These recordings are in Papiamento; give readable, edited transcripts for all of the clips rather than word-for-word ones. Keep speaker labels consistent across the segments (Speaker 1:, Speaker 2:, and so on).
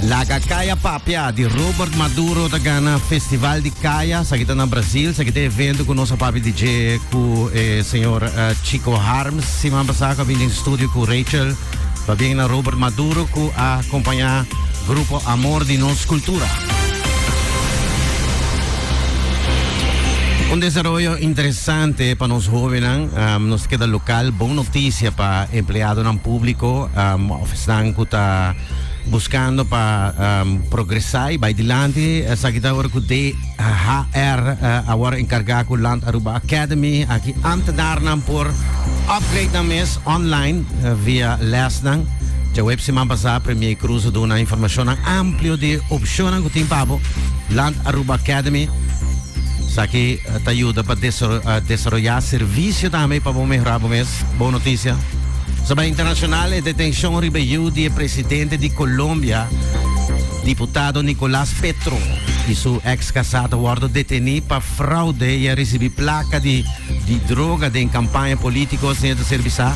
Speaker 1: Laga Kaya Papia di Robert Maduro ta gana Festival di Kaya, esaki ta na Brasil, esaki ta e evento ku nos a papia di dje ku e señor Chico Harms siman pasá ku a bini den studio ku Rachel. Pabien na Robert Maduro ku a kompañá Grupo Amor di Nos Kultura. Un desaroyo interesante pa nos hóbennan. Nos ta keda lokal. Bon notisia pa empleadonan públiko òf esnan ku ta buskando pa progresá i bai dilanti. Esaki ta ora ku DHR awor enkargá ku Land Aruba Academy. Aki ámtenarnan por upgrade nan mes online via lèsnan. Djaweps siman pasá Premier Cruz a duna informashonnan amplio di opshonnan ku tin pa bo. Land Aruba Academy. Esaki ta yuda pa desaroyá servisio tambe pa bo mehorá bo mes. Bon notisia. Sa bai internashonal e detenshon riba yu di e presidente di Colombia, diputado Nicolás Petro i su eks kasá ta wòrdu detení pa fraude i a risibí plaka di di droga den kampaña polítiko, asina ta ser bisá.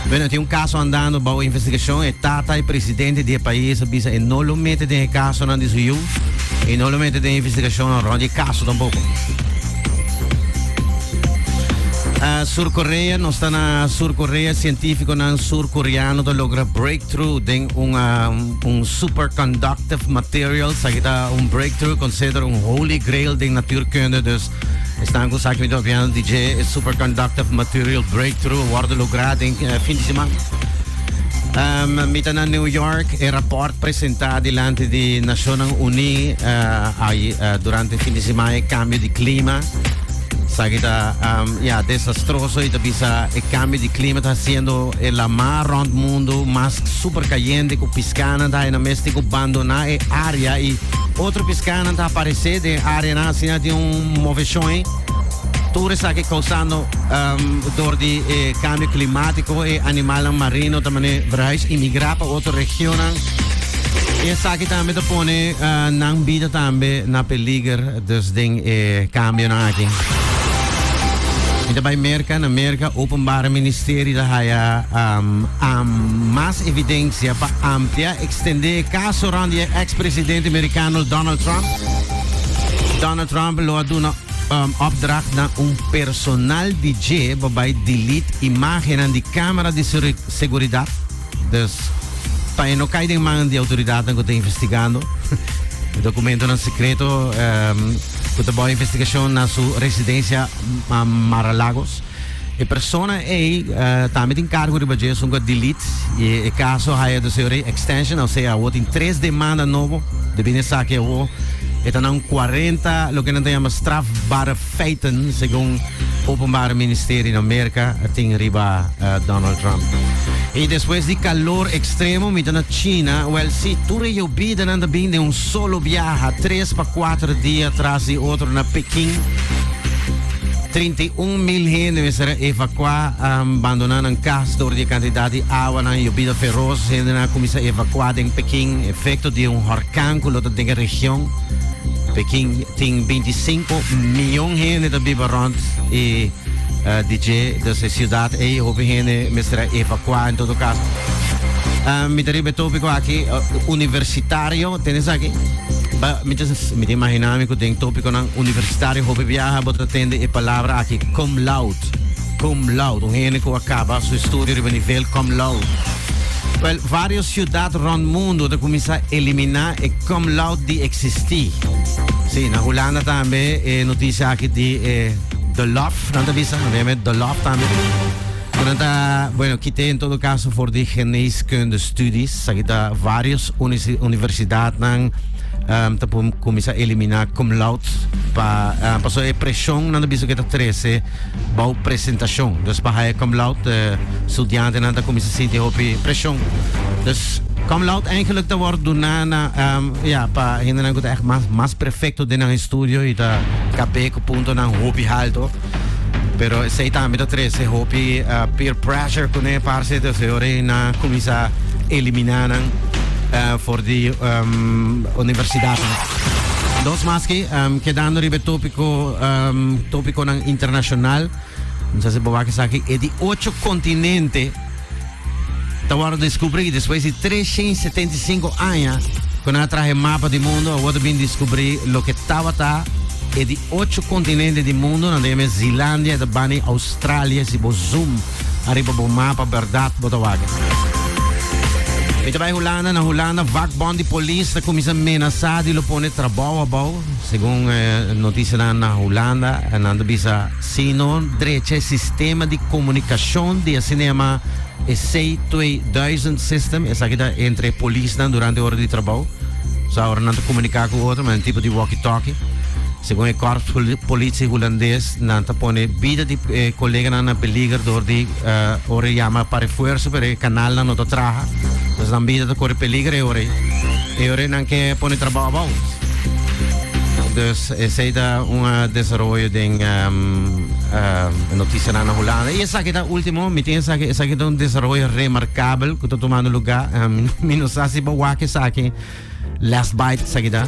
Speaker 1: Bueno, tin un kaso andando bou investigashon. E tata i presidente di e pais a bisa e no lo mete den e kasonan di su yu i no lo mete den investigashonnan rònt di e kaso tampoko. Sur Korea, nos ta na Sur Korea, sientífikonan sur koreano ta logra breakthrough den un un superconductive material. Esaki ta un breakthrough, consider un holy grail den natuurkunde, dus Esnan ku sa ki mi ta papiando di dje, e superconductive material breakthrough a wòrdu lográ den fin di siman. Mi ta na New York, e rapòrt presentá dilanti di Nashonnan Uní durante fin di siman e kambio di klima. Esaki ta ya desastroso i ta bisa e kambio di klima ta hasiendo e lamá rònt mundu mas super kayente ku piskanan ta haña nan mes tin ku bandoná e área i Otro piskánan ta aparesé den áreanan asina tin un moveshon ei. Tur esaki kousando dor di e kambio klimátiko, e animalnan marino ta manera verhuis i migrá pa otro regionnan. I esaki tambe ta pone nan bida tambe na peliger, dus den e kambionan aki. Mi ta bai Merka, na Merka Openbare Ministerie ta haya mas evidensia pa amplia. Extendé e kaso rond di e ex presidente merikano Donald Trump. Donald Trump lo a duna opdracht na un personal di dje pa bai delete imagennan di camera di seguridad. Dus pa e no kai den man di autoridadnan ku ta investigando. E documentonan secreto ku ta bou investigacion na su residencia Mar-a-Lagos. E persona ei tambe tin cargo riba dje esun cu a delete y e caso haya de señor extension, osea awo tin tres demanda nobo debi na esaki awo e ta na un 40 loke nan ta yama strafbare feiten segun Openbare Ministerie na Merca tin riba Donald Trump. Y despues di calor extremo mi ta na China, wel si tur e yobidanan ta bin den un solo biaha tres pa cuater dia tras di otro na Peking. 31,000 hende mester a evakuá, bandoná nan kas dor di e kantidat di awanan yobida feros. Hendenan a kuminsá evakuá den Peking, efekto di un horkan ku lo ta den e region. Peking tin 25 mion hende ta biba rònt e di dje, dus e siudat ei hopi hende mester a evakuá en todo kaso. Mi ta riba e tópiko aki, universitario, tene esaki? Ba, mi ta, mi ta imaginá mi ku den tópikonan universitario hopi biaha bo ta tende e palabra aki, cum laude. Cum laude. Un hende ku a kaba su estudio riba nivel cum laude. Wèl, vários siudat rònt mundu ta kuminsá eliminá e cum laude di eksistí. Sí, na Hulanda tambe e notisia aki di e de lof, nan ta bisa, nan ta yama e de lof tambe. Ku nan ta, bueno, kit'é en todo kaso for di geneeskunde studies. Esaki ta varios universidatnan ta por kuminsá eliminá cum laude pa pasobra e preshon nan ta bisa ku e ta trese bou presentashon. Dus pa haya cum laude studiantenan ta kuminsá sinti hopi preshon. Dus cum laude eigenlijk ta wòrdu duná na ya pa hendenan ku ta ègt mas mas perfekto den nan estudio i ta kab'é ku puntonan hopi halto. Pero esei tambe ta trese hopi peer pressure kuné parse, dus e ora ei nan a kuminsá eliminá nan for di universidatnan. Dos mas ki, kedando riba e tópiko, tópikonan internashonal, no sa si bo wak esaki, e di ocho kontinente ta wòrdu deskubrí despues di 375 aña. Cu nan a traha e mapa di mundo, awor ta bin descubri loke tabata e di ocho continente di mundo, nan ta yama e Zealandia, e ta bani Australia, si bo zoom ariba bo mapa berdad bo ta wak. Mi ta bai Hulanda, na Hulanda vakbond di polis ta cuminsa menasa di lo pone trabou abou, segun noticianan na Hulanda, nan ta bisa si no drecha e sistema di comunicacion di asina yama E C2000 system, esaki ta entre e polisnan durante ora di trabou. So ora nan ta komuniká ku otro, un tipo di walkie-talkie. Segun e korps politie hulandes, nan ta pone bida di e koleganan na peliger dor di ora e yama pa refuerso, pero e kanalnan no ta traha. Dus nan bida ta kore peliger e ora ei. E ora ei nan ke pone trabou abou. Dus esei ta un desaroyo den noticianan na Hulanda. Y esaki ta ultimo, mi tin esaki, esaki ta un desaroyo remarkabel ku ta tumando lugá. Mi no sa si bo wak esaki. Last Bite esaki ta.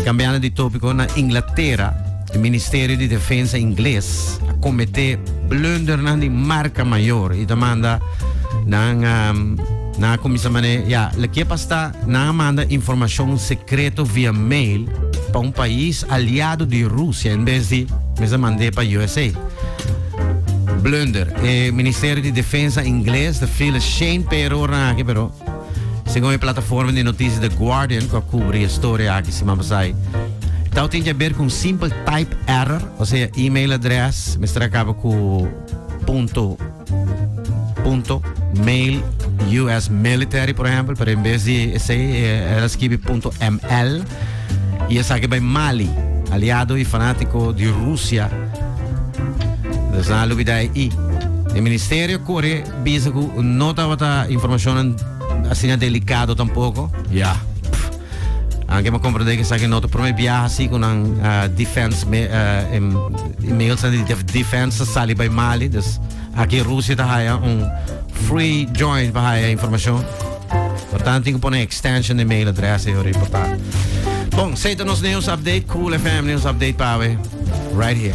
Speaker 1: Cambiando di tópiko, na Inglatera, e Ministerio di Defensa ingles a kometé blundernan di marka mayor y ta manda nan nan a kuminsá mane, ya, loke pasta nan a manda informashon sekreto via mail pa un pais aliado di Rusia en bes di mester mand'é pa USA. Blunder. E Ministerio di Defensa ingles ta feel ashamed pa e erornan aki, pero segun e plataforma di notisia The Guardian ku a kubri e storia aki siman pasai, tau tin di aber ku un simpel type error, osea email address mester a kaba ku punto punto mail US military por ehempel, pero en bes di esei el a skibi punto ml y esaki bai Mali, aliado y fanatico di Rusia. Dus nan a lubida e i. E ministerio kore bisa ku no tabata informashonnan asina delicado tampoco. Ya. Anke mi a comprende cu esaki no ta prome biaha si cu nan defense emails di defense ta sali bay Mali. Dus aki Rusia ta haya un free joint pa haya informacion. Por tanto tin cu pone extension di mail address e ora importante. Bon, esey ta nos news update, Cool FM news update pa awe. Right here.